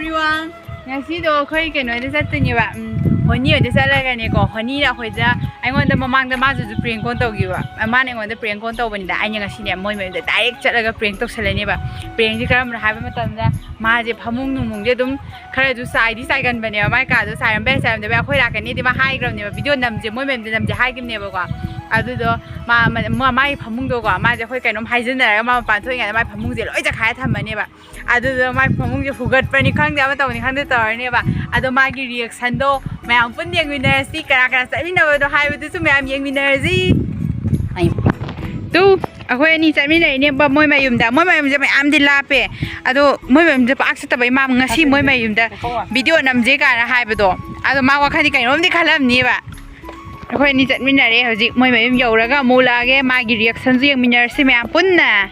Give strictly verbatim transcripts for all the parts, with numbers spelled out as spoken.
Everyone, ꯉꯁꯤꯗꯣ ꯑꯩꯈꯣꯏ ꯀꯩꯅꯣꯗ ꯆꯠꯇꯣꯏꯅꯦꯕ, ꯎꯝ, ꯍꯣꯅꯤ ꯍꯣꯏꯗ ꯆꯠꯂꯒꯅꯦꯀꯣ, ꯍꯣꯅꯤꯅ ꯑꯩꯈꯣꯏꯗ, ꯑꯩꯉꯣꯟꯗ ꯃꯃꯥꯡꯗ ꯃꯥꯁꯨ prank call ꯇꯧꯈꯤꯕ, ꯃꯥꯅ ꯑꯩꯉꯣꯟꯗ prank call ꯇꯧꯕꯅꯤꯗ, ꯑꯩꯅ ꯉꯁꯤꯅꯦ ꯃꯣꯏ ꯃꯌꯨꯝꯗ direct ꯆꯠꯂꯒ prank ꯇꯧꯁꯜꯂꯅꯦꯕ꯫ Prankꯁꯦ ꯀꯔꯝꯕꯅꯣ ꯍꯥꯏꯕ ꯃꯇꯝꯗ, ꯃꯥꯁꯦ ꯐꯃꯨꯡ ꯅꯨꯡꯃꯨꯡꯁꯦ ꯑꯗꯨꯝ ꯈꯔꯁꯨ ꯆꯥꯏꯗꯤ ꯆꯥꯏꯒꯟꯕꯅꯦꯕ, ꯃꯥꯏ ꯀꯥꯗꯣ ꯆꯥꯏꯔꯝꯕ ꯌꯥꯏ ꯆꯥꯏꯔꯝꯗꯕ ꯌꯥꯏ, ꯑꯩꯈꯣꯏ ꯂꯥꯛꯀꯅꯤꯗꯤ ꯃꯥ ꯍꯥꯏꯈ꯭ꯔꯕꯅꯦꯕ, video ꯅꯝꯁꯦ ꯃꯣꯏ ꯃꯌꯨꯝꯗ ꯅꯝꯁꯦ ꯍꯥꯏꯈꯤꯕꯅꯦꯕꯀꯣ꯫ ꯑꯗꯨꯗꯣ ꯃꯥ, ꯃꯥ, ꯃꯥꯏ ꯐꯃꯨꯡꯗꯣꯀꯣ, ꯃꯥꯁꯦ ꯑꯩꯈꯣꯏ ꯀꯩꯅꯣꯝ ꯍꯥꯏꯖꯤꯟꯅꯔꯒ ꯃꯥ ꯃꯄꯥꯟ ꯊꯣꯛꯏꯉꯩꯗ ꯃꯥꯏ ꯐꯃꯨꯡꯁꯦ ꯂꯣꯏ ꯆꯈꯥꯏꯔ ꯊꯝꯃꯅꯦꯕ꯫ ꯑꯗꯨꯗꯣ ꯃꯥꯏ ꯐꯃꯨꯡꯁꯦ ꯍꯨꯒꯠꯄꯅꯤ ꯈꯪꯗꯦ, ꯑꯃ ꯇꯧꯅꯤ ꯈꯪꯗꯦ ꯇꯧꯔꯅꯦꯕ꯫ ꯑꯗꯣ ꯃꯥꯒꯤ reactionꯗꯣ ꯃꯌꯥꯝ ꯄꯨꯟꯅ ꯌꯦꯡꯃꯤꯟꯅꯔꯁꯤ, ꯀꯅꯥ ꯀꯅꯥ ꯆꯠꯃꯤꯟꯅꯕꯗꯣ ꯍꯥꯏꯕꯗꯨꯁꯨ ꯃꯌꯥꯝ ꯌꯦꯡꯃꯤꯟꯅꯔꯁꯤ꯫ ꯑꯩ ꯇꯨ, ꯑꯩꯈꯣꯏ ꯑꯅꯤ ꯆꯠꯃꯤꯟꯅꯔꯤꯅꯦꯕ ꯃꯣꯏ ꯃꯌꯨꯝꯗ꯫ ꯃꯣꯏ ꯃꯌꯨꯝꯁꯦ ꯃꯌꯥꯝꯗꯤ ꯂꯥꯞꯄꯦ, ꯑꯗꯣ ꯃꯣꯏ ꯃꯌꯨꯝꯁꯦ ꯄꯥꯛ ꯆꯠꯇꯕꯩ ꯃꯥ ꯉꯁꯤ ꯃꯣꯏ ꯃꯌꯨꯝꯗ video ꯅꯝꯁꯦ ꯀꯥꯏꯅ ꯍꯥꯏꯕꯗꯣ, ꯑꯗꯣ ꯃꯥ ꯋꯥꯈꯜꯗꯤ ꯀꯩꯅꯣꯝꯗꯤ ꯈꯜꯂꯝꯅꯤꯕ꯫ ꯑꯩꯈꯣꯏ ꯑꯅꯤ ꯆꯠꯃꯤꯟꯅꯔꯦ꯫ ꯍꯧꯖꯤꯛ ꯃꯣꯏ ꯃꯌꯨꯝ ꯌꯧꯔꯒ ꯑꯃꯨꯛ ꯎꯠꯂꯛꯑꯒꯦ, ꯃꯥꯒꯤ reactionꯁꯨ ꯌꯦꯡꯃꯤꯟꯅꯔꯁꯤ ꯃꯌꯥꯝ ꯄꯨꯟꯅ꯫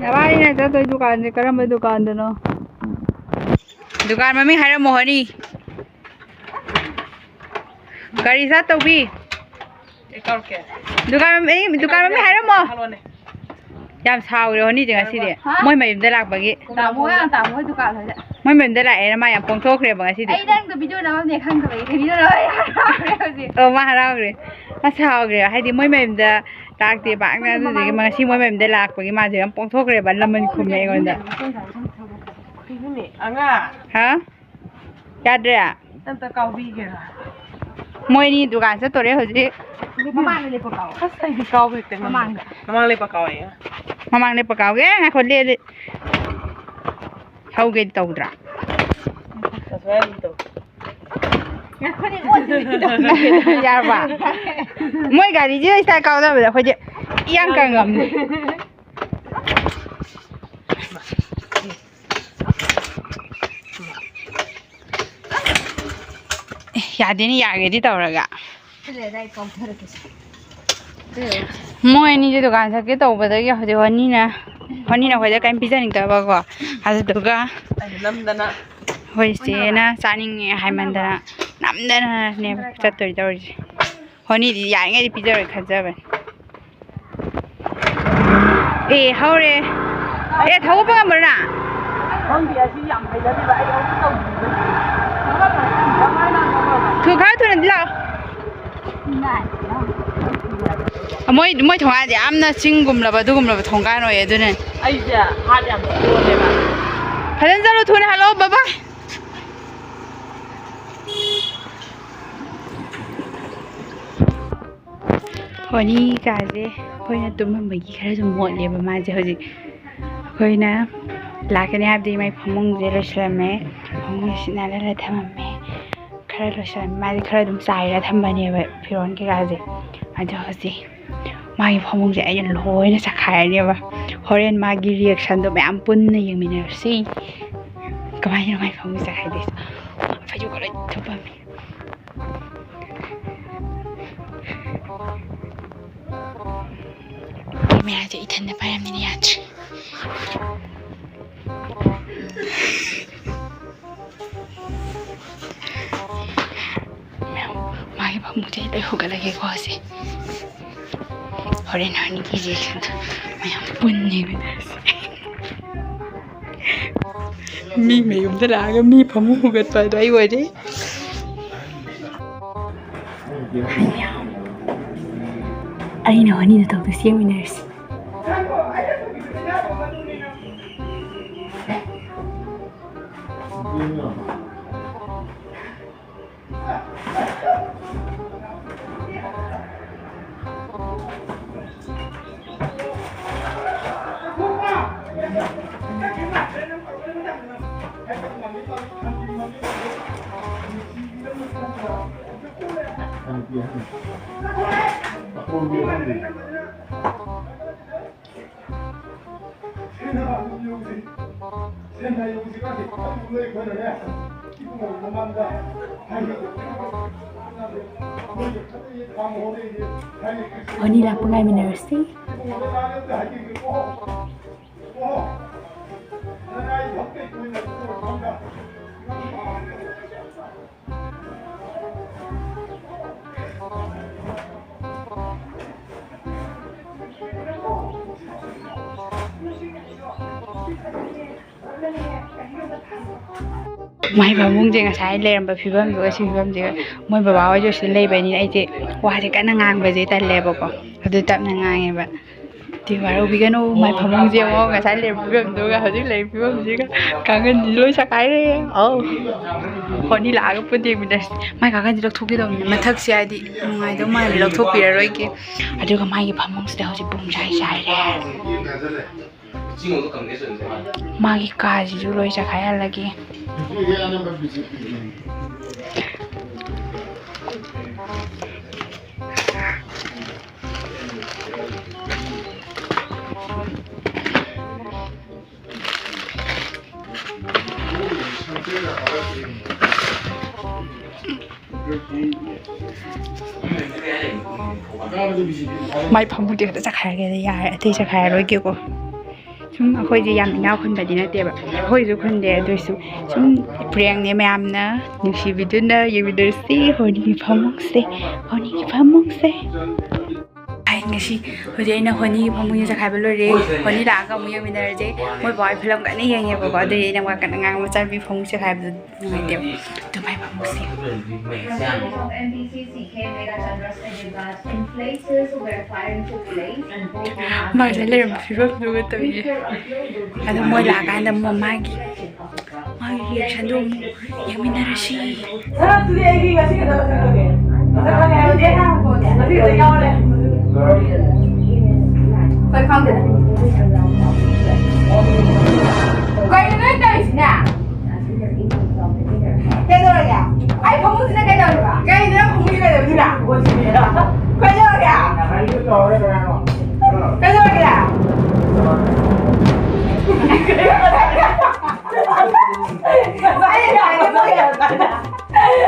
ꯅꯕꯥꯅꯤꯅ ꯆꯠꯇꯣꯏ ꯗꯨꯀꯥꯟꯁꯦ ꯀꯔꯝꯕ ꯗꯨꯀꯥꯟꯗꯅꯣ? ꯗꯨꯀꯥꯟ ꯃꯃꯤꯡ ꯍꯥꯏꯔꯝꯃꯣ, ꯍꯣꯅꯤ꯫ ꯀꯔꯤ ꯁꯥ ꯇꯧꯕꯤ? ꯗꯨꯀꯥꯟ ꯃꯃꯤꯡ, ꯗꯨꯀꯥꯟ ꯃꯃꯤꯡ ꯍꯥꯏꯔꯝꯃꯣ꯫ ꯌꯥꯝ ꯁꯥꯎꯔꯦ ꯍꯣꯅꯤꯁꯦ ꯉꯁꯤꯗꯤ꯫ ꯍꯥ? ꯃꯣꯏ ꯃꯌꯨꯝꯗ ꯂꯥꯛꯄꯒꯤ꯫ ꯇꯥꯃꯣ ꯌꯥꯝ ꯇꯥꯃꯣ ꯍꯣꯏ ꯗꯨꯀꯥꯟ ꯍꯣꯏꯗ꯫ ꯃꯣꯏ ꯃꯌꯨꯝꯗ ꯂꯥꯛꯑꯦꯅ ꯃꯥ ꯌꯥꯝ ꯄꯣꯡꯊꯣꯛꯈ꯭ꯔꯦꯕ ꯉꯁꯤꯗꯤ꯫ ꯑꯩ ꯅꯪꯗꯣ video ꯅꯝꯃꯝꯅꯦ ꯈꯪꯗꯕꯒꯤ video ꯅꯝꯃꯝꯃꯦ ꯍꯧꯖꯤꯛ꯫ ꯑꯣ, ꯃꯥ ꯍꯔꯥꯎꯈ꯭ꯔꯦ꯫ ꯃꯥ ꯁꯥꯎꯈ꯭ꯔꯦ꯫ ꯍꯥꯏꯗꯤ ꯃꯣꯏ ꯃꯌꯨꯝꯗ ꯂꯥꯛꯇꯦ ꯄꯥꯛꯅ, ꯑꯗꯨꯗꯨꯒꯤ ꯉꯁꯤ ꯃꯣꯏ ꯃꯌꯨꯝꯗ ꯂꯥꯛꯄꯒꯤ ꯃꯥꯁꯦ ꯌꯥꯝ ꯄꯣꯡꯊꯣꯛꯈ꯭ꯔꯦꯕ, ꯂꯃꯟ ꯈꯨꯝꯃꯦ ꯑꯩꯉꯣꯟꯗ꯫ ꯀꯩꯅꯣꯅꯦ, ꯑꯉꯥꯡ꯫ ꯍꯥ? ꯌꯥꯗ꯭ꯔꯦ? ꯑꯝꯇ ꯀꯥꯎꯕꯤꯒꯦꯔꯥ? ꯃꯣꯏꯅꯤ ꯗꯨꯀꯥꯟ ꯆꯠꯇꯣꯔꯦ ꯍꯧꯖꯤꯛ꯫ ꯃꯃꯥꯡꯗ ꯂꯦꯞꯄ ꯀꯥꯎ꯫ ꯑꯁ, ꯑꯩꯗꯤ ꯀꯥꯎꯕ ꯍꯦꯛꯇ ꯉꯝꯃꯦ꯫ ꯃꯃꯥꯡꯗ꯫ ꯃꯃꯥꯡ ꯂꯦꯞꯄ ꯀꯥꯎꯋꯦ꯫ ꯃꯃꯥꯡ ꯂꯦꯞꯄ ꯀꯥꯎꯒꯦ꯫ ꯉꯥꯏꯈꯣ, ꯂꯦ-, ꯂꯦ-, ꯍꯧꯒꯦꯗꯤ ꯇꯧꯗ꯭ꯔꯥ? ꯑꯁ꯭ꯋꯥꯏ ꯑꯗꯨꯝ ꯇꯧ꯫ ꯌꯥꯔꯕ? ꯃꯣꯏ ꯒꯥꯔꯤꯁꯦ start ꯀꯥꯎꯗꯕꯗ ꯑꯩꯈꯣꯏꯗꯤ ꯏꯌꯥꯡ ꯀꯪꯉꯝꯅꯦ꯫ ꯑꯦ, ꯌꯥꯗꯦꯅꯦ, ꯌꯥꯒꯦꯗꯤ ꯇꯧꯔꯒ꯫ ꯃꯣꯏ ꯑꯅꯤꯁꯦ ꯗꯨꯀꯥꯟ ꯆꯠꯀꯦ ꯇꯧꯕꯗꯒꯤ ꯍꯧꯖꯤꯛ ꯍꯣꯅꯤꯅ, ꯍꯣꯅꯤꯅ ꯑꯩꯈꯣꯏꯗ ꯀꯔꯤꯝ ꯄꯤꯖꯅꯤꯡꯗꯕꯀꯣ꯫ ꯑꯗꯨꯗꯨꯒ ꯑꯩꯅ ꯅꯝꯗꯅ ꯑꯩꯈꯣꯏ ꯆꯦꯅ ꯆꯥꯅꯤꯡꯉꯦ ꯍꯥꯏꯃꯟꯗꯅ ꯅꯝꯗꯅꯅꯦꯕ ꯆꯠꯇꯣꯏ ꯇꯧꯔꯤꯁꯦ꯫ ꯍꯣꯅꯤꯗꯤ ꯌꯥꯔꯤꯉꯩꯗꯤ ꯄꯤꯖꯔꯣꯏ ꯈꯟꯖꯕꯅꯤ꯫ ꯑꯦ, ꯍꯧꯔꯦ꯫ ꯑꯦ, ꯊꯧꯕ ꯉꯝꯕ꯭ꯔꯣ ꯅꯪ? ꯈꯪꯗꯦ, ꯑꯁꯤ ꯌꯥꯝ ꯍꯩꯅꯗꯦꯕ꯫ ꯑꯩ ꯑꯃꯨꯛ ꯇꯧꯗ꯭ꯔꯤꯕꯅꯤ꯫ ꯊꯨ, ꯈꯔ ꯊꯨꯅꯗꯤ ꯂꯥꯛꯑꯣ꯫ ꯃꯣꯏ, ꯃꯣꯏ ꯊꯣꯡꯒꯥꯟꯁꯦ ꯌꯥꯝꯅ ꯆꯤꯡꯒꯨꯝꯂꯕ ꯑꯗꯨꯒꯨꯝꯂꯕ ꯊꯣꯡꯒꯥꯟ ꯑꯣꯏꯌꯦ, ꯑꯗꯨꯅꯅꯦ꯫ ꯑꯩꯁꯦ ꯍꯥꯠ ꯌꯥꯝ ꯆꯣꯜꯂꯦꯕ꯫ ꯐꯖꯅ ꯆꯠꯂꯨ, ꯊꯨꯅ ꯍꯜꯂꯛꯑꯣ, ꯕꯕꯥ꯫ ꯍꯣꯅꯤ ꯀꯥꯁꯦ ꯑꯩꯈꯣꯏꯅ ꯇꯨꯝꯃꯝꯕꯒꯤ ꯈꯔꯁꯨ ꯃꯣꯠꯂꯦꯕ ꯃꯥꯁꯦ꯫ ꯍꯧꯖꯤꯛ ꯑꯩꯈꯣꯏꯅ ꯂꯥꯛꯀꯅꯤ ꯍꯥꯏꯕꯗꯤ ꯃꯥꯏ ꯐꯃꯨꯡꯁꯦ ꯂꯣꯏꯁꯤꯜꯂꯝꯃꯦ꯫ ꯐꯃꯨꯡꯁꯦ ꯁꯤꯠ ꯅꯥꯜꯍꯜꯂ ꯊꯝꯃꯝꯃꯦ꯫ ꯈꯔ ꯂꯣꯏꯁꯤꯜꯂꯝꯃꯦ꯫ ꯃꯥꯁꯦ ꯈꯔ ꯑꯗꯨꯝ ꯆꯥꯏꯔ ꯊꯝꯕꯅꯦꯕ ꯐꯤꯔꯣꯜ ꯀꯩꯀꯥꯁꯦ꯫ ꯑꯗꯣ ꯍꯧꯖꯤꯛ ꯃꯥꯒꯤ ꯐꯃꯨꯡꯁꯦ ꯑꯩꯅ ꯂꯣꯏꯅ ꯆꯈꯥꯏꯔꯅꯦꯕ꯫ ꯍꯣꯔꯦꯟ ꯃꯥꯒꯤ ꯔꯤꯌꯦꯛꯁꯟꯗꯣ ꯃꯌꯥꯝ ꯄꯨꯟꯅ ꯌꯦꯡꯃꯤꯟꯅꯔꯁꯤ꯫ ꯀꯃꯥꯏꯅ ꯃꯥꯒꯤ ꯐꯃꯨꯡ ꯆꯈꯥꯏꯗꯣꯏꯁꯦ? ꯐꯩꯖꯨꯞꯀ ꯂꯣꯏ ꯊꯨꯞꯄꯝꯃꯦ꯫ ꯀꯦꯃꯦꯔꯥꯁꯦ ꯏꯊꯟꯗ ꯄꯥꯏꯔꯝꯅꯤꯅ ꯌꯥꯗ꯭ꯔꯦ꯫ ꯃꯌꯥꯝ, ꯃꯥꯒꯤ ꯐꯃꯨꯡꯁꯦ ꯂꯣꯏ ꯍꯨꯒꯠꯂꯒꯦꯀꯣ ꯍꯧꯖꯤꯛ꯫ ꯍꯣꯔꯦꯟ ꯍꯣꯅꯤꯒꯤ ꯔꯤꯌꯦꯛꯁꯟꯗꯣ ꯃꯌꯥꯝ ꯄꯨꯟꯅ ꯌꯦꯡꯃꯤꯟꯅꯔꯁꯤ꯫ ꯃꯤ ꯃꯌꯨꯝꯗ ꯂꯥꯛꯑꯒ ꯃꯤ ꯐꯃꯨꯡ ꯍꯨꯒꯠꯄ ꯑꯗꯣ ꯑꯩ ꯑꯣꯏꯔꯦ꯫ ꯑꯩꯅ ꯍꯣꯅꯤꯗ ꯇꯧꯗꯣꯏꯁꯤ ꯌꯦꯡꯃꯤꯟꯅꯔꯁꯤ꯫ ꯍꯣꯅꯤ ꯂꯥꯛꯄ ꯉꯥꯏꯃꯤꯟꯅꯔꯁꯤ꯫ ꯃꯥꯏ ꯐꯃꯨꯡꯁꯦ ꯉꯁꯥꯏ ꯂꯩꯔꯝꯕ ꯐꯤꯕꯝꯗꯨꯒ ꯁꯤ ꯐꯤꯕꯝꯁꯤꯒ, ꯃꯣꯏ ꯕꯕꯥ ꯍꯣꯏꯁꯨ ꯁꯤꯗ ꯂꯩꯕꯅꯤꯅ ꯑꯩꯁꯦ ꯋꯥꯁꯦ ꯀꯟꯅ ꯉꯥꯡꯕꯁꯦ ꯇꯜꯂꯦꯕꯀꯣ, ꯑꯗꯨ ꯇꯞꯅ ꯉꯥꯡꯉꯦꯕ꯫ ꯗꯤ ꯋꯥꯔꯧꯕꯤꯒꯅꯨ, ꯃꯥꯏ ꯐꯃꯨꯡꯁꯦ ꯌꯦꯡꯉꯣ, ꯉꯁꯥꯏ ꯂꯩꯔꯝꯕ ꯐꯤꯕꯝꯗꯨꯒ ꯍꯧꯖꯤꯛ ꯂꯩꯔꯤꯕ ꯐꯤꯕꯝꯁꯤꯒ ꯀꯥꯡꯒꯟꯁꯤ ꯂꯣꯏ ꯆꯈꯥꯏꯔꯦ꯫ ꯑꯧ, ꯍꯣꯅꯤ ꯂꯥꯛꯑꯒ ꯄꯨꯟꯅ ꯌꯦꯡꯃꯤꯟꯅꯔꯁꯤ꯫ ꯃꯥꯏ ꯀꯥꯡꯒꯟꯁꯤ ꯂꯧꯊꯣꯛꯀꯦ ꯇꯧꯕꯅꯤ, ꯃꯊꯛꯁꯦ ꯍꯥꯏꯗꯤ ꯅꯨꯡꯉꯥꯏꯗꯧ ꯃꯥꯜꯂꯦ, ꯂꯧꯊꯣꯛꯄꯤꯔꯔꯣꯏꯒꯦ꯫ ꯑꯗꯨꯒ ꯃꯥꯒꯤ ꯐꯃꯨꯡꯁꯤꯗ ꯍꯧꯖꯤꯛ ꯕꯨꯝ ꯆꯥꯏ ꯆꯥꯏꯔꯦ꯫ ꯃꯥꯒꯤ ꯀꯥꯁꯤꯁꯨ ꯂꯣꯏ ꯆꯈꯥꯏꯍꯜꯂꯒꯦ꯫ ꯃꯥꯏ ꯐꯃꯨꯡꯗꯤ ꯈꯛꯇ ꯆꯈꯥꯏꯔꯒꯦꯗ ꯌꯥꯔꯦ, ꯑꯇꯩ ꯆꯈꯥꯏꯔꯔꯣꯏꯒꯦꯀꯣ꯫ ꯁꯨꯝ ꯑꯩꯈꯣꯏꯁꯦ ꯌꯥꯝ ꯏꯅꯥꯛ ꯈꯨꯟꯕꯗꯤ ꯅꯠꯇꯦꯕ, ꯑꯩꯈꯣꯏꯁꯨ ꯈꯨꯟꯗꯦ, ꯑꯗꯨꯏꯁꯨ ꯁꯨꯝ ꯄ꯭ꯔꯦꯡꯅꯦ, ꯃꯌꯥꯝꯅ ꯅꯨꯡꯁꯤꯕꯤꯗꯨꯅ ꯌꯦꯡꯃꯤꯟꯅꯔꯁꯤ ꯍꯣꯅꯤꯒꯤ ꯐꯃꯨꯡꯁꯦ, ꯍꯣꯅꯤꯒꯤ ꯐꯃꯨꯡꯁꯦ꯫ ꯑꯩ ꯉꯁꯤ ꯍꯧꯖꯤꯛ ꯑꯩꯅ ꯍꯣꯅꯤꯒꯤ ꯐꯃꯨꯡꯁꯦ ꯆꯈꯥꯏꯕ ꯂꯣꯏꯔꯦ꯫ ꯍꯣꯅꯤ ꯂꯥꯛꯑꯒ ꯑꯃꯨꯛ ꯌꯦꯡꯃꯤꯟꯅꯔꯁꯦ꯫ ꯃꯣꯏ ꯕꯕꯥ ꯍꯣꯏ ꯐꯤꯂꯝ ꯀꯟꯅ ꯌꯦꯡꯉꯦꯕꯀꯣ, ꯑꯗꯨꯗꯤ ꯑꯩꯅ ꯋꯥ ꯀꯟꯅ ꯉꯥꯡꯕ ꯃꯆꯥꯅꯨꯄꯤ ꯐꯃꯨꯡ ꯆꯈꯥꯏꯕꯗꯣ ꯅꯨꯡꯉꯥꯏꯇꯦꯕ꯫ ꯑꯗꯨ ꯃꯥꯏ ꯐꯃꯨꯡꯁꯦ꯫ ꯃꯥꯁꯦ ꯂꯩꯔꯝꯕ ꯐꯤꯕꯝꯗꯨꯒ ꯇꯧꯏ꯫ ꯑꯗꯣ ꯃꯣꯏ ꯂꯥꯛꯑꯀꯥꯟꯗ ꯃꯣ-, ꯃꯥꯒꯤ, ꯃꯥꯒꯤ ꯔꯤꯌꯦꯛꯁꯟꯗꯣ ꯑꯃꯨꯛ ꯌꯦꯡꯃꯤꯟꯅꯔꯁꯤ꯫ ꯁꯅꯥꯇꯨꯗꯤ ꯑꯩꯗꯤ ꯉꯁꯤ ꯈꯛꯇ ꯃꯁꯛ ꯈꯪꯉꯦ꯫ ꯃꯁꯛ ꯈꯪꯉꯦ ꯍꯥꯏꯕꯗꯤ ꯉꯁꯤ ꯈꯛꯇ ꯌꯥꯎꯔꯦ꯫ ꯍꯣꯏ, ꯈꯪꯗꯦꯗ꯫ ꯀꯩꯅꯣ ꯅꯣꯏ ꯇꯧꯔꯤꯁꯤꯅ? ꯀꯩꯗꯧꯔꯒꯦ? ꯑꯩ ꯐꯃꯨꯡꯁꯤꯗ ꯀꯩꯗꯧꯔꯤꯕ? ꯀꯩꯅꯣ ꯅꯪ ꯐꯃꯨꯡꯁꯤꯗ ꯀꯩꯗꯧꯔꯤꯁꯤꯅ? ꯀꯩꯗꯧꯔꯒꯦ? ꯀꯩꯗꯧꯔꯒꯦ? ꯑꯩ ꯉꯁꯥꯏꯗꯩ ꯃꯣꯏꯒ,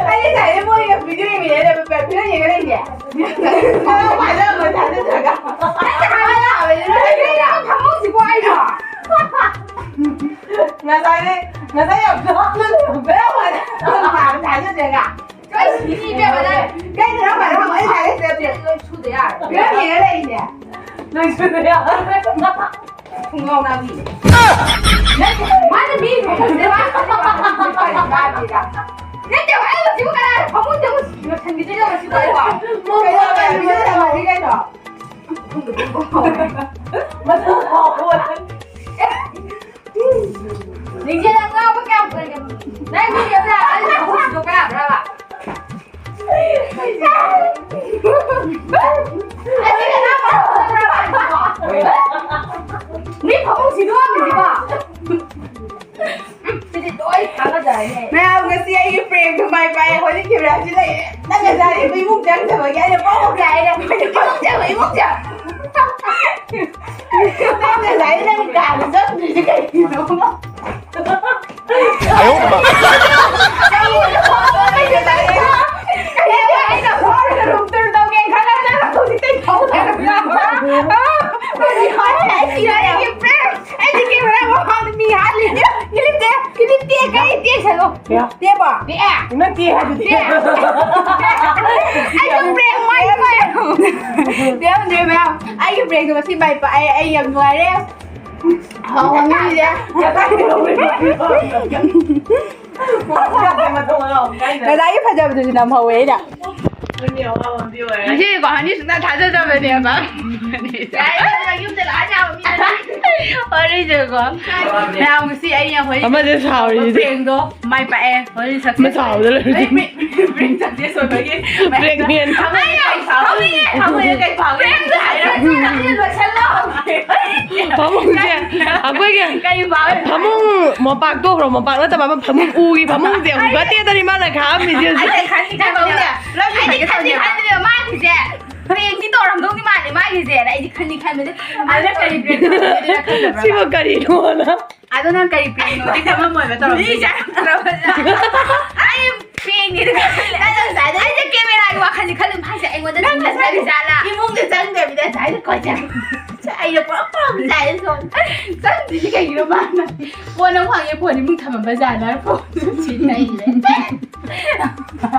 ꯑꯩ ꯉꯁꯥꯏꯗꯩ ꯃꯣꯏꯒ ꯚꯤꯗꯤꯑꯣ ꯌꯦꯡꯃꯤꯟꯅ ꯂꯩꯕ, ꯐꯤꯂꯝ ꯌꯦꯡꯉ ꯂꯩꯅꯦ꯫ ꯅꯪ ꯐꯥꯖꯔꯝꯃꯣꯏ ꯊꯥꯖꯗ꯭ꯔꯒ꯫ ꯑꯩ ꯊꯥꯖꯗꯕꯅꯦ, ꯅꯪ ꯀꯩꯅꯣ ꯐꯃꯨꯡꯁꯤꯕꯨ ꯑꯩꯅꯣ? ꯉꯁꯥꯏꯗꯩ, ꯉꯁꯥꯏ ꯌꯥꯝ ꯅꯣꯛꯅ ꯂꯩꯔꯝꯕ꯫ ꯅꯪ ꯊꯥꯖꯗ꯭ꯔꯒ꯫ ꯀꯩ ꯁꯤꯗꯤ ꯏꯕꯦꯝꯃ ꯅꯪ? ꯀꯩ ꯀꯔꯝ ꯀꯥꯟꯗ ꯍꯪꯉꯣ? ꯑꯩ ꯍꯥꯏꯔꯦ ꯁꯤꯗ ꯂꯣꯏ ꯁꯨꯗ ꯌꯥꯔꯣꯏ꯫ ꯐꯤꯂꯝ ꯌꯦꯡꯉ ꯂꯩꯔꯤꯅꯦ꯫ ꯂꯣꯏ ꯁꯨꯗ ꯌꯥꯔꯣꯏ꯫ ꯈꯣꯡꯒ꯭ꯔꯥꯎ ꯅꯥꯕꯤ꯫ ꯅꯠꯇꯦ, ꯃꯥꯅ ꯅꯠꯇꯦ, ꯑꯩ ꯍꯧꯖꯤꯛꯄꯨ ꯀꯅꯥꯅ ꯐꯃꯨꯡꯗ ꯑꯃꯨꯛ ꯂꯣꯏꯁꯟꯈꯤꯗꯣꯏꯅꯣ ꯉꯁꯤꯕꯨ ꯑꯩꯕꯣ? ꯀꯩꯅꯣ? ꯅꯤꯡꯖꯦꯜ, ꯅꯪ ꯉꯥꯎꯕ ꯀꯌꯥꯝ ꯀꯨꯏꯔꯒꯦ? ꯅꯪ ꯅꯤꯡꯖꯦꯜ ꯂꯥꯛꯑꯒ ꯑꯩ ꯐꯃꯨꯡ ꯁꯤꯗꯣꯛꯄ ꯌꯥꯕ꯭ꯔꯕ? ꯃꯤ ꯐꯃꯨꯡ ꯁꯤꯗꯣꯛꯑꯝꯃꯤꯁꯤꯕꯣ? ꯁꯤꯗꯤ ꯂꯣꯏ ꯊꯥꯒꯠꯆꯔꯅꯤ꯫ ꯃꯌꯥꯝ, ꯉꯁꯤ ꯑꯩꯒꯤ ꯄ꯭ꯔꯦꯡꯗꯣ ꯃꯥꯏ ꯄꯥꯛꯑꯦ꯫ ꯍꯣꯂꯤ ꯀꯦꯃꯦꯔꯥꯁꯤ ꯂꯩꯔꯦ꯫ ꯅꯪ ꯉꯁꯥꯏ ꯑꯩꯕꯨ ꯏꯃꯨꯡ ꯆꯪꯗꯕꯒꯤ ꯑꯩꯅ ꯄꯥꯎ ꯄꯥꯎ ꯇꯥꯏꯅꯦ꯫ ꯏꯃꯨꯡ ꯆꯪꯉꯣ, ꯏꯃꯨꯡ ꯆꯪꯉꯣ꯫ ꯅꯪ ꯉꯁꯥꯏ ꯅꯪ ꯀꯥꯗ ꯆꯪꯗ꯭ꯔꯤꯁꯦ ꯀꯩꯒꯤꯅꯣ? ꯑꯩꯅ ꯍꯣꯔꯒ ꯔꯨꯝ ꯇꯨꯔ ꯇꯧꯒꯦ ꯈꯜꯂꯒ ꯅꯪ ꯍꯧꯖꯤꯛꯇꯩ ꯊꯧ ꯂꯩꯔꯝꯃꯦ꯫ ꯑꯩꯗꯤ ꯀꯦꯃꯦꯔꯥ ꯃꯃꯥꯡꯗ ꯃꯤ ꯍꯥꯠꯂꯤ꯫ ꯀꯤꯂꯤꯞ ꯇꯦꯛ, ꯀꯤꯂꯤꯞ ꯇꯦꯛ, ꯀꯔꯤ ꯇꯦꯛꯁꯅꯣ? ꯇꯦꯛꯑꯦ꯫ ꯇꯦꯛꯑꯦ꯫ ꯅꯠꯇꯦ ꯍꯥꯏꯗꯨꯗꯤ꯫ ꯇꯦꯛꯑꯦ꯫ ꯑꯩꯁꯨ ꯄ꯭ꯔꯦꯡ ꯃꯥꯏ ꯄꯥꯛꯑꯦ꯫ ꯇꯦꯛꯑꯝꯗ꯭ꯔꯦ ꯃꯌꯥꯝ꯫ ꯑꯩꯒꯤ ꯄ꯭ꯔꯦꯡꯗꯣ ꯉꯁꯤ ꯃꯥꯏ ꯄꯥꯛꯑꯦ꯫ ꯑꯩ ꯌꯥꯝ ꯅꯨꯡꯉꯥꯏꯔꯦ꯫ ꯍꯥꯎ, ꯍꯥꯎꯅꯤꯡꯉꯤꯁꯦ꯫ ꯉꯁꯥꯏꯒꯤ ꯐꯖꯕꯗꯨꯁꯨ ꯅꯝꯍꯧꯋꯦ ꯑꯩꯅ꯫ ꯉꯁꯤꯗꯤꯀꯣ ꯍꯅꯤ ꯁꯨꯡꯊꯥ ꯊꯥꯖꯗꯕꯅꯦꯕ꯫ ꯌꯥꯔꯦ, ꯌꯨꯝꯗ ꯂꯥꯛꯑ ꯆꯥꯕ ꯃꯤ ꯅꯠꯇꯦ꯫ ꯋꯥꯔꯤꯁꯦꯀꯣ꯫ ꯃꯌꯥꯝ ꯉꯁꯤ ꯑꯩꯅ ꯍꯣꯏ ꯑꯃꯁꯦ ꯁꯥꯎꯔꯤꯁꯤꯗꯤ꯫ ꯄ꯭ꯔꯦꯡꯗꯣ ꯃꯥꯏ ꯄꯥꯛꯑꯦ꯫ ꯍꯣꯏ, success꯫ ꯃꯁꯥꯎꯗ ꯂꯩꯔꯦ꯫ ꯑꯩ ꯄ꯭ꯔꯦꯡ, ꯄ꯭ꯔꯦꯡ success ꯑꯣꯏꯕꯒꯤ꯫ Pregnant꯫ ꯑꯩ ꯌꯥꯝ ꯁꯥꯎꯅꯤꯡꯉꯦ꯫ ꯊꯃꯣꯏꯅ ꯀꯩ ꯐꯥꯎꯒꯦ? ꯄ꯭ꯔꯦꯡ success ꯑꯣꯏꯕꯒꯤ ꯂꯣꯏꯁꯜꯂꯣ꯫ ꯐꯃꯨꯡꯁꯦ ꯑꯩꯈꯣꯏꯒꯤ ꯀꯩ ꯐꯥꯎꯒꯦ? ꯐꯃꯨꯡ ꯃꯣꯝꯄꯥꯛ ꯇꯣꯛꯈ꯭ꯔꯣ, ꯃꯣꯝꯄꯥꯛ ꯅꯠꯇꯕ ꯑꯃ ꯐꯃꯨꯡ ꯎꯒꯤ ꯐꯃꯨꯡꯁꯦ ꯍꯨꯒꯠꯇꯦꯗꯅꯤ ꯃꯥꯅ ꯈꯥꯛꯑꯝꯃꯤꯁꯦ ꯍꯧꯖꯤꯛ꯫ ꯑꯩ ꯈꯟꯗꯤ ꯈꯟꯕꯅꯦ꯫ ꯑꯩꯗꯤ ꯈꯟꯗꯤ ꯈꯟꯕꯅꯦ ꯃꯥꯒꯤꯁꯦ꯫ ꯄ꯭ꯔꯦꯡꯗꯤ ꯇꯧꯔꯝꯗꯧꯗꯤ ꯃꯥꯜꯂꯦ ꯃꯥꯒꯤꯁꯦꯅ ꯑꯩꯗꯤ ꯈꯟꯗꯤ ꯈꯟꯕꯅꯦ꯫ ꯑꯗ ꯀꯔꯤ ꯄ꯭ꯔꯦꯡ ꯇꯧꯔꯝꯗꯣꯏꯅꯣ ꯈꯜꯂꯕ꯭ꯔꯕ? ꯁꯤꯕꯨ ꯀꯔꯤꯅꯣꯅ? ꯑꯗꯣ ꯅꯪ ꯀꯔꯤ ꯄ꯭ꯔꯦꯡꯅꯣꯗꯤ ꯈꯪꯉꯝꯃꯣꯏꯕ ꯇꯧꯔꯝꯗꯣꯏꯁꯦ꯫ ꯑꯩ ꯄ꯭ꯔꯦꯡꯅꯦꯗꯤ ꯈꯪꯉꯦ꯫ ꯅꯪ ꯉꯁꯥꯏꯗꯩ ꯑꯩꯁꯦ ꯀꯦꯃꯦꯔꯥꯒꯤ ꯋꯥꯈꯜꯁꯦ ꯈꯜꯂꯤ, ꯃꯥꯁꯦ ꯑꯩꯉꯣꯟꯗ ꯅꯪ ꯉꯁꯥꯏ ꯁꯤꯟꯅꯖꯔꯤ ꯖꯥꯠꯂꯥ? ꯏꯃꯨꯡꯗ ꯆꯪꯗꯕꯤꯗ ꯉꯁꯥꯏꯗ ꯀꯣꯏꯆꯠ ꯑꯩꯅ ꯄꯨꯔꯥ ꯄꯥꯝꯖꯥꯏ ꯁꯣꯝ꯫ ꯆꯪꯗ꯭ꯔꯤꯁꯦ ꯀꯩꯒꯤꯅꯣ ꯃꯥꯅ? ꯐꯣꯟ ꯑꯃꯨꯛ ꯍꯪꯉꯦ, ꯐꯣꯟ ꯏꯃꯨꯡ ꯊꯝꯃꯝꯕ ꯖꯥꯠꯂꯥ? ꯐꯣꯟ ꯁꯤ ꯂꯩꯔꯦ꯫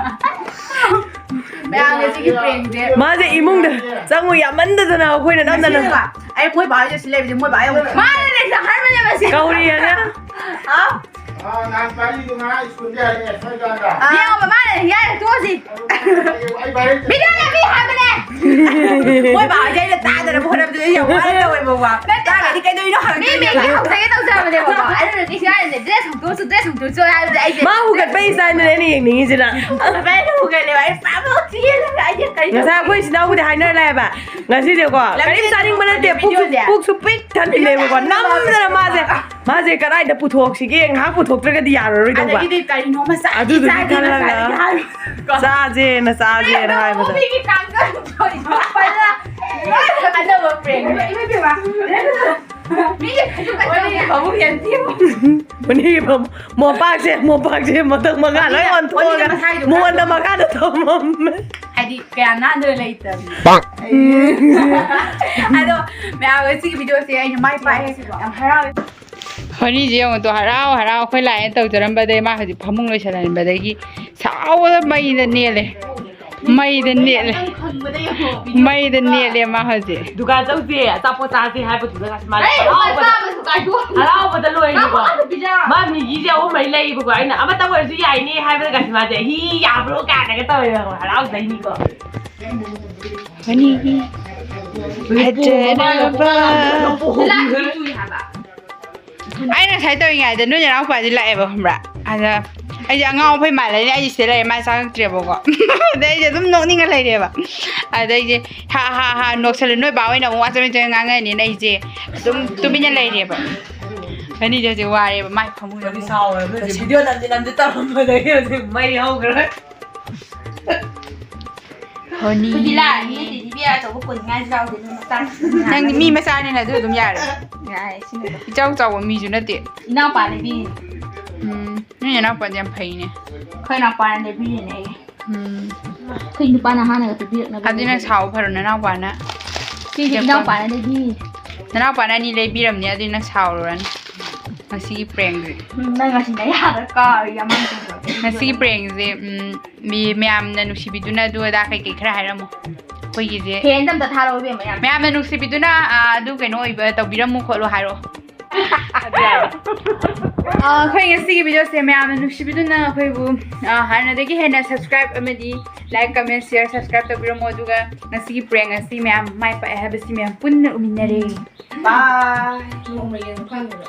ꯃꯌꯥꯝꯒꯤ ꯁꯤꯒꯤ ꯄ꯭ꯔꯦꯡꯁꯦ꯫ ꯃꯥꯁꯦ ꯏꯃꯨꯡꯗ ꯆꯪꯉꯨ ꯌꯥꯝꯃꯟꯗꯗꯅ ꯑꯩꯈꯣꯏꯅ ꯅꯝꯗꯅ꯫ ꯉꯁꯤꯅꯦꯕ, ꯑꯩ ꯃꯣꯏ ꯕꯥ ꯍꯣꯏꯁꯦ ꯁꯤ ꯂꯩꯕꯁꯦ ꯃꯣꯏ ꯕꯥ ꯌꯥꯝ ꯃꯥꯅꯅꯦ ꯆꯥꯍꯟꯕꯅꯦꯕ ꯁꯤ꯫ ꯀꯧꯔꯤꯑꯅ꯫ ꯍꯥꯎ꯫ ꯑꯥ, ꯅꯍꯥꯟ ꯄꯥꯔꯤꯗꯨ ꯉꯥꯏꯍꯥꯛ ꯁ꯭ꯀꯨꯜꯗ ꯍꯜꯂꯛꯑꯦ, ꯁꯣꯏꯀꯥꯟꯗ꯫ ꯑꯥ꯫ ꯌꯦꯡꯉꯣ, ꯃꯃꯥꯅ ꯌꯥꯔꯦ, ꯇꯣꯛꯑꯁꯤ꯫ ꯑꯩ ꯚꯥꯏ ꯚꯤꯗꯤꯑꯣ ꯅꯝꯕꯤ ꯍꯥꯏꯕꯅꯦ꯫ ꯃꯣꯏ ꯕꯥ ꯍꯣꯏꯁꯦ ꯑꯩꯅ ꯇꯥꯗꯅꯕ ꯍꯣꯠꯅꯕꯗ ꯑꯩ ꯌꯥꯝ ꯋꯥꯅ ꯇꯧꯋꯦꯕ ꯋꯥ꯫ ꯅꯠꯇꯦ꯫ ꯇꯥꯔꯒꯗꯤ ꯀꯩꯗꯧꯔꯤꯅꯣ ꯃꯤ ꯃꯤ ꯍꯪꯉꯛꯇꯣꯏꯅꯦꯕ꯫ ꯍꯧꯖꯒꯦ ꯇꯧꯖꯕꯅꯦꯕꯀꯣ꯫ ꯑꯗꯨꯅ ꯀꯩꯁꯨ ꯍꯥꯏꯗꯦ꯫ ꯗ꯭ꯔꯦꯁ ꯍꯣꯡꯗꯣꯛꯑꯁꯨ, ꯗ꯭ꯔꯦꯁ ꯍꯣꯡꯗꯣꯛꯑꯁꯨ ꯍꯥꯏꯕꯗꯤ ꯑꯩꯁꯦ ꯃꯥ ꯍꯨꯒꯠꯄꯩ ꯁ꯭ꯇꯥꯏꯜꯗꯨꯅꯦ ꯑꯩꯅ ꯌꯦꯡꯅꯤꯡꯉꯤꯁꯤꯅ꯫ ꯑꯗꯨꯃꯥꯏꯅ ꯍꯨꯒꯠꯂꯦꯕ꯫ ꯑꯩ ꯄꯨꯔꯥ ꯃꯣꯛ ꯆꯦꯜꯂꯒ ꯑꯩꯁꯦ ꯀꯔꯤ ꯉꯁꯥꯏ ꯑꯩꯈꯣꯏ ꯏꯆꯤꯟ ꯏꯅꯥꯎꯕꯨꯗꯤ ꯍꯥꯏꯅꯔ ꯂꯥꯛꯑꯦꯕ꯫ ꯉꯁꯤꯁꯦꯀꯣ, ꯂꯝꯖꯦꯜ ꯀꯔꯤꯝ ꯆꯥꯅꯤꯡꯕ ꯅꯠꯇꯦ꯫ ꯄꯨꯛꯁꯨ, ꯚꯤꯗꯤꯑꯣꯁꯦ꯫ ꯄꯨꯛꯁꯨ ꯄꯤꯛ ꯊꯟꯕꯤꯅꯦꯕꯀꯣ꯫ ꯅꯝꯗꯅ ꯃꯥꯁꯦ, ꯃꯥꯁꯦ ꯀꯗꯥꯏꯗ ꯄꯨꯊꯣꯛꯁꯤꯒꯦ? ꯉꯥꯏꯍꯥꯛ ꯄꯨꯊꯣꯛꯇ꯭ꯔꯒꯗꯤ ꯌꯥꯔꯔꯣꯏꯗꯧꯕ꯫ ꯑꯗꯒꯤꯗꯤ ꯀꯔꯤꯅꯣꯃ ꯆꯥ-, ꯑꯗꯨꯗꯨꯒꯤ ꯆꯥꯒꯦ ꯈꯜꯂꯒ ꯉꯁꯥꯏꯗꯒꯤ ꯍꯥꯏꯕ꯫ ꯆꯥꯁꯦꯅ, ꯆꯥꯁꯦꯅ ꯍꯥꯏꯕꯗ꯫ ꯃꯤꯒꯤ ꯀꯥꯡꯒꯜ ꯊꯣꯛꯏꯕ꯫ ꯑꯅꯧꯕ ꯄ꯭ꯔꯦꯡꯅꯦ꯫ ꯃꯤꯒꯤ ꯐꯃꯨꯡ ꯌꯥꯝ ꯊꯤꯕ꯫ ꯃꯅꯤꯒꯤ ꯐꯃꯨꯡ, ꯃꯣꯝꯄꯥꯛꯁꯦ, ꯃꯣꯝꯄꯥꯛꯁꯦ ꯃꯊꯛ ꯃꯈꯥ ꯂꯣꯏ ꯑꯣꯟꯊꯣꯛꯑꯒ ꯃꯉꯣꯟꯗ ꯃꯈꯥꯗ ꯊꯝꯃꯝꯃꯦ꯫ ꯍꯥꯏꯗꯤ ꯀꯌꯥ ꯅꯥꯟꯗꯅ ꯂꯩꯇꯕꯅꯤ꯫ ꯑꯗꯣ ꯃꯌꯥꯝ ꯉꯁꯤꯒꯤ ꯚꯤꯗꯤꯑꯣꯁꯦ ꯑꯩꯅ ꯃꯥꯏ ꯄꯥꯛꯑꯦ꯫ ꯌꯥꯝ ꯍꯔꯥꯎꯋꯦ꯫ ꯍꯣꯅꯤꯁꯦ ꯌꯦꯡꯉꯨ ꯇꯨ, ꯍꯔꯥꯎ ꯍꯔꯥꯎ ꯑꯩꯈꯣꯏ ꯂꯥꯛꯑꯦꯅ ꯇꯧꯖꯔꯝꯕꯗꯒꯤ ꯃꯥ ꯍꯧꯖꯤꯛ ꯐꯃꯨꯡ ꯂꯣꯏꯁꯜꯍꯟꯕꯗꯒꯤ ꯁꯥꯎꯕꯗ ꯃꯩꯗ ꯅꯦꯜꯂꯦ꯫ ꯃꯩꯗ ꯅꯦꯠꯂꯦ꯫ ꯃꯩꯗ ꯅꯦꯠꯂꯦ ꯃꯥ ꯍꯧꯖꯤꯛ꯫ ꯗꯨꯀꯥꯟ ꯆꯧꯁꯦ, ꯑꯆꯥꯄꯣꯠ ꯆꯥꯁꯦ ꯍꯥꯏꯕꯗꯨꯗ ꯉꯁꯤ ꯃꯥ ꯑꯩ ꯍꯔꯥꯎꯕꯗ, ꯍꯔꯥꯎꯕꯗ ꯂꯣꯏꯔꯦꯀꯣ꯫ ꯍꯔꯥꯎꯕꯗ ꯄꯤꯖꯔꯣ꯫ ꯃꯥ ꯃꯤꯒꯤꯁꯦ ꯑꯍꯨꯝ ꯃꯔꯤ ꯂꯩꯌꯦꯕꯀꯣ꯫ ꯑꯩꯅ ꯑꯃꯇꯪ ꯑꯣꯏꯔꯁꯨ ꯌꯥꯏꯅꯦ ꯍꯥꯏꯕꯗ ꯉꯁꯤ ꯃꯥꯁꯦ ꯍꯤ ꯌꯥꯕ꯭ꯔꯣ ꯀꯥꯏꯅꯒ ꯇꯧꯋꯦꯕ꯫ ꯍꯔꯥꯎꯖꯩꯅꯤꯀꯣ꯫ ꯐꯖꯔꯕ꯫ ꯂꯥꯛꯇ꯭ꯔꯤ ꯍꯥꯏꯕ꯫ ꯑꯩꯅ ꯉꯁꯥꯏ ꯇꯧꯔꯤꯉꯩꯗ ꯅꯣꯏ ꯅꯅꯥꯎꯄꯥꯗꯤ ꯂꯥꯛꯑꯦꯕ, ꯈꯪꯕ꯭ꯔꯥ? ꯑꯗ ꯑꯩꯁꯦ ꯑꯉꯥꯎ ꯑꯐꯩ ꯃꯥꯜꯂꯅꯤ, ꯑꯩꯁꯦ ꯁꯤꯗ ꯂꯩꯔꯦ, ꯃꯥ ꯆꯪꯉꯛꯇ꯭ꯔꯦꯕꯀꯣ꯫ ꯑꯗꯩ ꯑꯩꯁꯦ ꯑꯗꯨꯝ ꯅꯣꯛꯅꯤꯡꯉ ꯂꯩꯔꯦꯕ꯫ ꯑꯗꯩ ꯑꯩꯁꯦ ꯍꯥ ꯍꯥ ꯍꯥ ꯅꯣꯛꯁꯜꯂꯦ꯫ ꯅꯣꯏ ꯕꯥ ꯍꯣꯏꯅ ꯑꯃꯨꯛ ꯋꯥ ꯆꯕꯦꯠ ꯆꯕꯦꯠ ꯉꯥꯡꯉꯅꯤꯅ ꯑꯩꯁꯦ ꯑꯗꯨꯝ ꯇꯨꯃꯤꯟꯅ ꯂꯩꯔꯦꯕ꯫ ꯑꯅꯤꯁꯦ ꯍꯧꯖꯤꯛ ꯋꯥꯔꯦꯕ, ꯃꯥꯏ ꯐꯃꯨꯡꯗ ꯑꯃꯨꯛ ꯁꯥꯎꯔꯦ꯫ ꯅꯣꯏ ꯚꯤꯗꯤꯑꯣ ꯅꯝꯗꯤ ꯅꯝꯗꯤ ꯇꯧꯔꯝꯕꯗꯒꯤ ꯍꯧꯖꯤꯛ ꯃꯩ ꯍꯧꯈ꯭ꯔꯦ꯫ ꯍꯣꯅꯤ꯫ ꯑꯩꯈꯣꯏꯗꯤ ꯂꯥꯏꯔꯕꯅꯤꯅ ꯇꯦꯗꯤ ꯕꯤꯌꯔ ꯑꯆꯧꯕ ꯀꯣꯟꯅꯤꯡꯉꯥꯏꯁꯨ ꯌꯥꯎꯗꯦ, ꯅꯣꯏ ꯃꯆꯥ ꯅꯪꯗꯤ ꯃꯤ ꯃꯆꯥꯅꯤꯅ ꯑꯗꯨ ꯑꯗꯨꯝ ꯌꯥꯔꯦ꯫ ꯌꯥꯔꯦ, ꯁꯤꯅ ꯏꯆꯥꯎ ꯆꯥꯎꯕ ꯃꯤꯁꯨ ꯅꯠꯇꯦ꯫ ꯏꯅꯥꯎꯄꯥ ꯂꯩꯕꯤꯔꯤꯅꯦ꯫ ꯎꯝ, ꯅꯣꯏ ꯅꯅꯥꯎꯄꯥꯗꯤ ꯌꯥꯝ ꯐꯩꯅꯦ꯫ ꯑꯩꯈꯣꯏ ꯏꯅꯥꯎꯄꯥꯅ ꯂꯩꯕꯤꯔꯤꯅꯦ ꯑꯩꯒꯤ꯫ ꯎꯝ꯫ ꯑꯩꯈꯣꯏ ꯅꯨꯄꯥꯅ ꯍꯥꯟꯅꯒ ꯄꯤꯕꯤꯔꯛꯅꯕ ꯑꯗꯨꯗꯤ ꯅꯪ ꯂꯩꯕꯤꯔꯤꯅꯦ꯫ ꯁꯥꯎ ꯐꯔꯣ, ꯅꯅꯥꯎꯄꯥꯅ ꯁꯤꯁꯦ ꯄꯤꯔꯛꯄ꯫ ꯏꯅꯥꯎꯄꯥꯅ ꯂꯩꯕꯤꯔꯤꯅꯦ꯫ ꯅꯅꯥꯎꯄꯥꯅ ꯑꯅꯤ ꯂꯩꯕꯤꯔꯝꯅꯦ, ꯑꯗꯨꯗꯤ ꯅꯪ ꯁꯥꯎꯔꯨꯔꯅꯨ꯫ ꯉꯁꯤꯒꯤ ꯄ꯭ꯔꯦꯡꯁꯦ ꯎꯝ, ꯅꯪ ꯉꯁꯤ ꯅꯌꯥꯗ ꯀꯥꯔ ꯌꯥꯝꯃꯟ ꯇꯧꯗ꯭ꯔꯣ? ꯉꯁꯤꯒꯤ ꯄ꯭ꯔꯦꯡꯁꯦ ꯎꯝ, ꯃꯤ ꯃꯌꯥꯝꯅ ꯅꯨꯡꯁꯤꯕꯤꯗꯨꯅ ꯑꯗꯨ ꯑꯗꯥ ꯀꯩꯀꯩ ꯈꯔ ꯍꯥꯏꯔꯝꯃꯣ ꯑꯩꯈꯣꯏꯒꯤꯁꯦ ꯍꯦꯟꯗ ꯑꯝꯇ ꯊꯥꯔꯛꯑꯣ ꯏꯕꯦꯝꯃ ꯌꯥꯝ ꯃꯌꯥꯝꯅ ꯅꯨꯡꯁꯤꯕꯤꯗꯨꯅ ꯑꯥ, ꯑꯗꯨ ꯀꯩꯅꯣ ꯑꯣꯏꯕ ꯇꯧꯕꯤꯔꯝꯃꯨ ꯈꯣꯠꯂꯨ ꯍꯥꯏꯔꯛꯑꯣ ꯑꯥ, ꯑꯩꯈꯣꯏ ꯉꯁꯤꯒꯤ ꯚꯤꯗꯤꯑꯣꯁꯦ ꯃꯌꯥꯝꯅ ꯅꯨꯡꯁꯤꯕꯤꯗꯨꯅ ꯑꯩꯈꯣꯏꯕꯨ ꯑꯥ, ꯍꯥꯟꯅꯗꯒꯤ ꯍꯦꯟꯅ subscribe ꯑꯃꯗꯤ like, comment, share, subscribe ꯇꯧꯕꯤꯔꯝꯃꯣ ꯑꯗꯨꯒ ꯉꯁꯤꯒꯤ ꯄ꯭ꯔꯦꯡ ꯑꯁꯤ ꯃꯌꯥꯝ ꯃꯥꯏ ꯄꯥꯛꯑꯦ ꯍꯥꯏꯕꯁꯤ ꯃꯌꯥꯝ ꯄꯨꯟꯅ ꯎꯃꯤꯟꯅꯔꯦ ꯕꯥꯏ ꯅꯣꯡꯃ ꯌꯦꯡꯕ ꯐꯪꯗꯕ